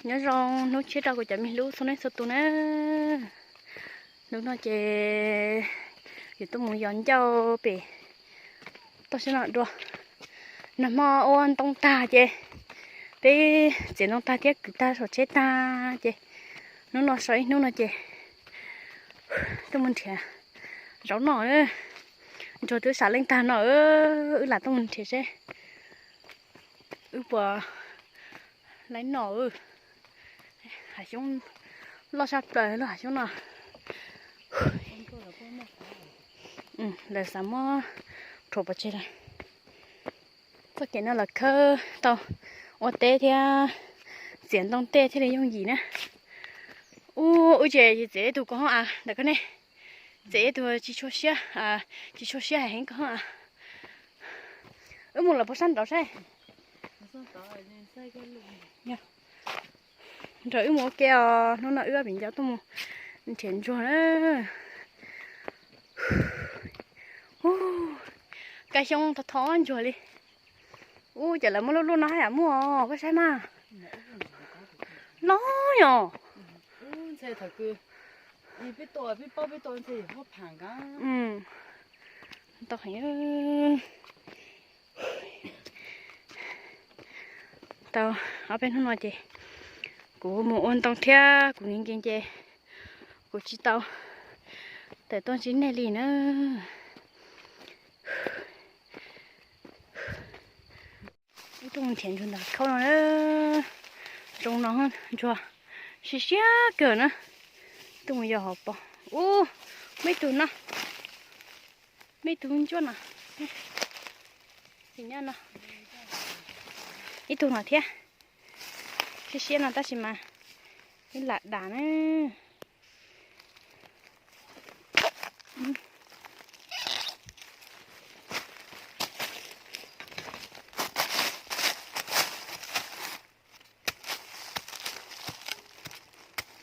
Nyob zoo hnub tshiab rau kuv cov me hlub txhua leej txhua tus na. Hnub no ces yuav tuaj mus yos ncauj pem toj siab no dua. Nag hmo ua ntoo tag ces peb txiav ntoo tag thiab kwv tag saum tsheb tag ces hnub no so ib hnub no ces tuaj mus nrhiav zaub noj. Ntsuag twb sam leej tag no, wb lam tuaj mus nrhiav seb wb puas laib noj. Hav xyoob loj tshaj plaws lub hav xyoob no. Lawv xav muab rhuav pov tseg lawm. Txoj kev no los khawb tau ua teb thiab txiav ntoo tej thiaj li yooj yim na. Ub, wb tseem txiav ib tug kaus hauj av ntawm koj ne. Txiav ib tug tsis tshua siab, tsis tshua siab heev kaus hauj av. Wb mus lawm puag sab nraud saib. Nrog wb mus ua ke os, hnub no wb ob viv ncaus tuaj mus nrhiav ntsuag na. Kab xyoob thov thov ntsuag li. Ub, cas lawv muab luaj luaj no haj yam muaj, koj saib mas. Loj yom. Tau heev. Tau ob peb hnub no ces kuv mus ua ntoo thiab kuv nkees nkees ces kuv tsis tau tawm tuaj ntsib nej li na. Wb tuaj mus nrhiav ntsuag ntawm khaub no na. Zoo no ntsuag siab siab kawg na. Tuaj mus yos hauv paus. Ub, muaj ib tug no. Muaj ib tug ntsuab no. Ib tug no thiab. Siab siab no tab sis mas ib lam dam na.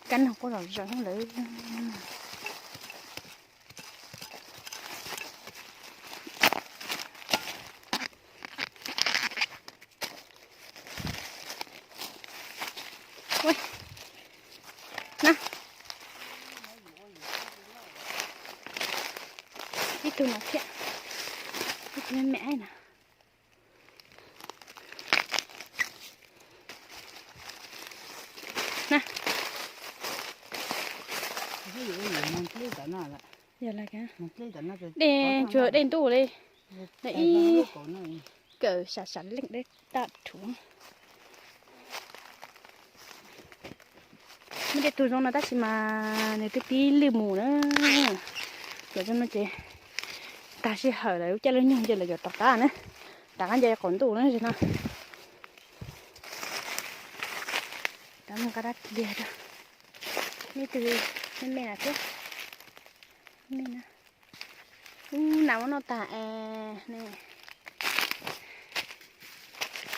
Kab noog kuj zom zaws lawm. Ib tug no thiab, ib tug me me no. Dej tsuag dej ntuj li, ib kawm sam sam leej dej tag rhuv. Muaj tej tug zoo no tab sis mas nws twb pib lwj mus na. Cov zoo no ces tag sij hawm lawv coj lub nyoog ces lawv yuav rov qab na. Rov qab nce qaum ntuj na no. Rov mus nqa dab pliag rau. Me tug me me na thiab. Me na. Ub, nas muab noj tag es ne.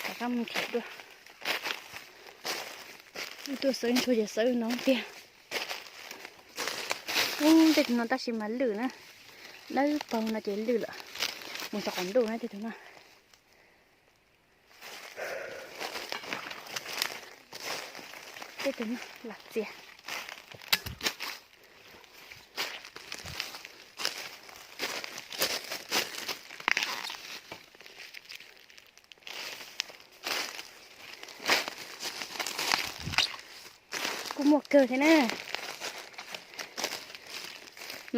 Rov qab mus nrhiav dua. Wb tuaj xawb ntsuag ces xawb no tiag. Ub, tej tug no tab sis mas lwj na. Dawb paug no ces lwj lawm. Mus txog qaum ntuj na tej tug no. Tej tug no lam txias. Kuj muaj kawg thiab na.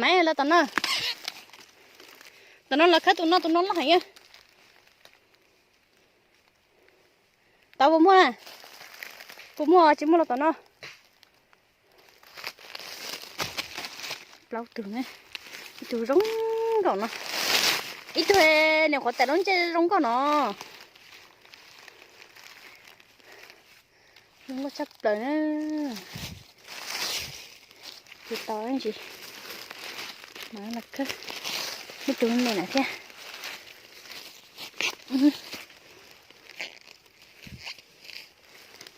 Maiv, los tom no. Tom no los khawb tus no, tus no loj heev. Tod puas muaj? Puas muaj? Tsis muaj los tom no. Plaub tug ne, ib tug zoo nkauj no, ib tug nim qhuav tawm lub ntsej zoo nkauj no. Zoo nkauj tshaj plaws na. Tsis tau ntsis. Mas los khawb ib tug me na thiab.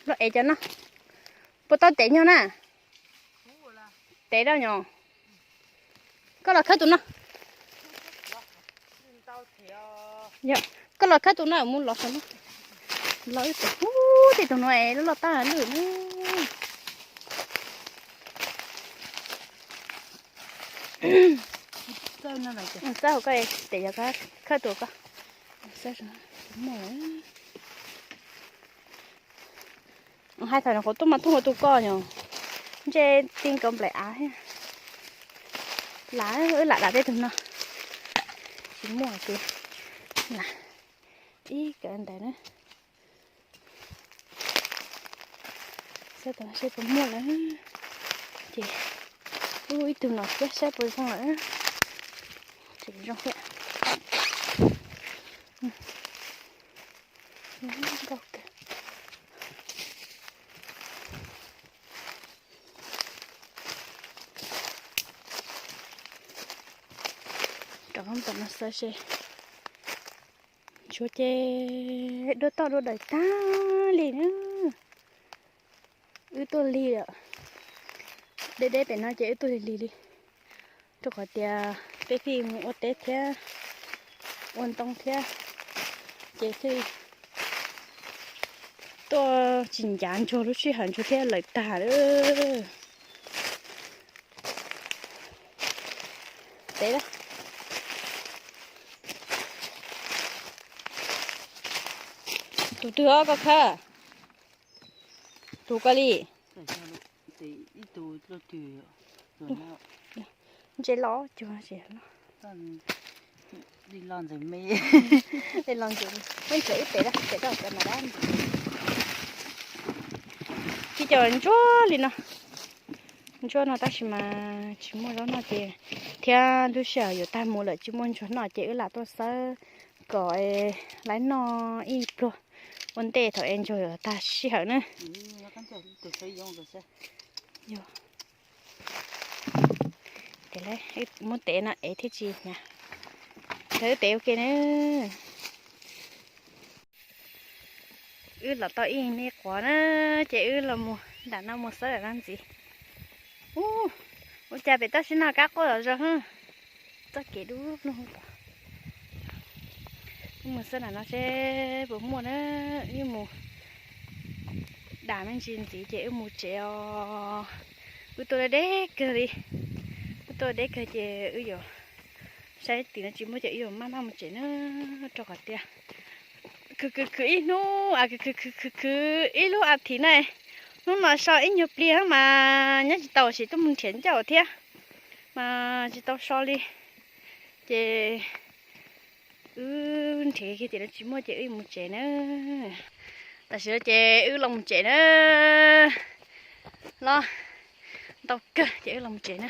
Los ev cov no. Puas tau tev nyuag na? Tev daj nyuag. Koj los khawb tus no. Koj los khawb tus no mus los saum no. Los ib tus, ub, tej tus no es loj loj tag lwj na. Txawj hauv ko tes yog khawb tus ko. Hais thaum no qhuav tuaj mas tuaj ua tus ko yom. Ntshe ti nkaus nplaim av thiab. Lam wb lam dam tej tug no. Tsis muaj ces lam ib kawm ntawd na. Saib tau saib puas muaj lawm. Ces ub ib tug no thiab saib puas zoo lawm. Tseem zoo thiab. Nkauj kawg. Rov qab tom no xav seb. Ntsuag ces dua toj dua daim tag li na. Wb tuaj lig lawm. Deb deb pem no ces wb tuaj lig lig li. Rau qhov tias peb thiaj mus ua teb thiab ua ntoo thiab, ces thiaj tuaj tsis ncav ntsuag lub sij hawm ntsuag thiaj lawm tag lawm. Pem, tus twg os koj khawb? Tus koj li. Ntse los cuag ntse los. Li los ntxim me. Li los ntxim me, muab ntxuav ib pem da, pem da, pem mas da. Tib co ntsuag li no. Ntsuag no tab sis mas tsis muaj zaub noj ces thiab lub sij hawm yuav tag mus lawm tsis muaj ntsuag noj ces wb lam tuaj xawb kom lawv noj ib pluag ua ntej thaum es ntsuag yuav tag sij hawm na. Muab tev no ev thiaj tsis hnyav. Khaws tev ua ke na. Wb los tau ib me quav na, ces wb los mus nram no mus xawb nram no ntxiv. Ub, ua cas pem toj siab no kab quaj zom zaws, txoj kev dub lug tom. Wb mus xawb nram no seb puas muaj na, wb mus dam me ntsis ntxiv ces wb mus tsev os. Wb tuaj deb kawg li, wb tuaj deb kawg ces wb yuav saib tim no tsis muaj ces wb yuav maj maj mus tsev na, rau qhov tias khwv khwv khwv ib hnub, khwv khwv khwv khwv ib lub as thiv na, hnub no so ib nyuag pliag mas nyob tsis tau, sim tuaj mus nrhiav ncauj thiab mas tsis tau so li. Ces wb nrhiav kiag tim no tsis muaj ces wb mus tsev na. Tam sim no ces wb los mus tsev na. Los ntau kawg ces wb los mus tsev na.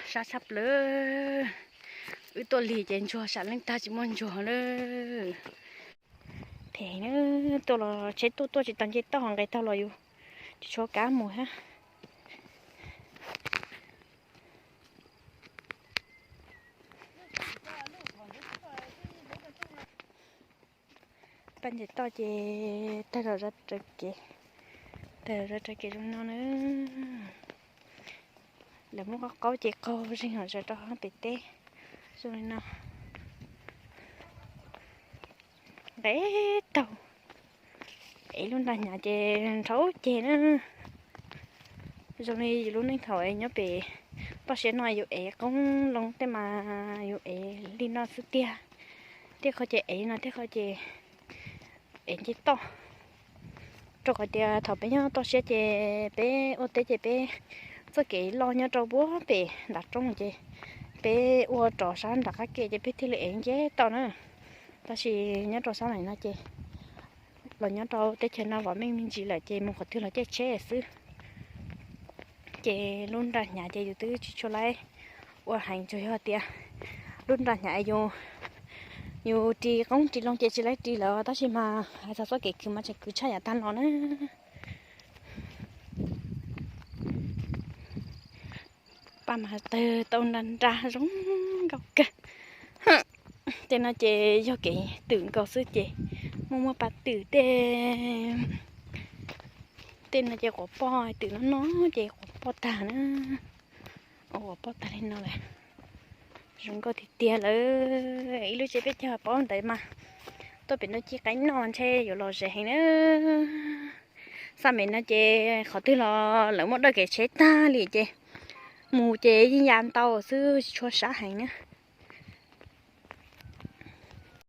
Sab tshaj plaws. Wb tuaj lig ces ntsuag sam leej tag tsis muaj ntsuag lawm. Phem na, tuaj los tsheb tuaj tuaj tsis tau nce toj nqes taug los yus tsis tshuav kav mus thiab. Paj nce toj ces tawg los zov raws kev, tawg los zov raws kev zoo no na. Lawv muab qaub qaub ces qaug zeeg los zov rau pem teb zoo li no. Nqe taug, ev lub nra hnyav ces nrhau ceg na. Zoo li yus lub neej thaum nyob pem toj siab no yus ev qoob loo tej mas yus ev li no xwb tiag. Tej qhov ces ev li no, tej qhov ces ev nce toj. Rau qhov tias thaum peb nyob toj siab ces peb ua teb ces peb txoj kev loj nyob rau puag pem nram roob ces peb ua rov sab nram qab ke ces peb thiaj li ev nce toj na. Tab sis nyob rau sab nram no ces los nyob rau teb chaws no vam meej me ntsis lawm ces mus qhov twg los caij tsheb xwb. Ces lub nra hnyav ces yus twb tsis tshua laib ua heev, tsuas yog tias lub nra hnyav yus, yus ris qoob ris loo ces tsis laib ris lawm, tab sis mas hais txog txoj kev khwv mas tseem khwv tshaj yam tag los na. Paj mas tawg tau nra nra zoo nkauj kawg. Tej no ces yog kev twm nkaus xwb ces muaj muaj paj twm tej. Tej no ces quav poj, twm no no ces quav poj tag na. Quav poj tag li no lawm. Zoo nkauj tiag tiag lawm. Ib lub tsev peb caug paub ntawd mas tuaj pem no ci qaib noj ntshe yuav lom zem heev na. Xab mev no ces qhov twg los lawv muab dawj kev tsheb tag li ces mus ces yeej ya ntau xwb, tsis tshua sab heev.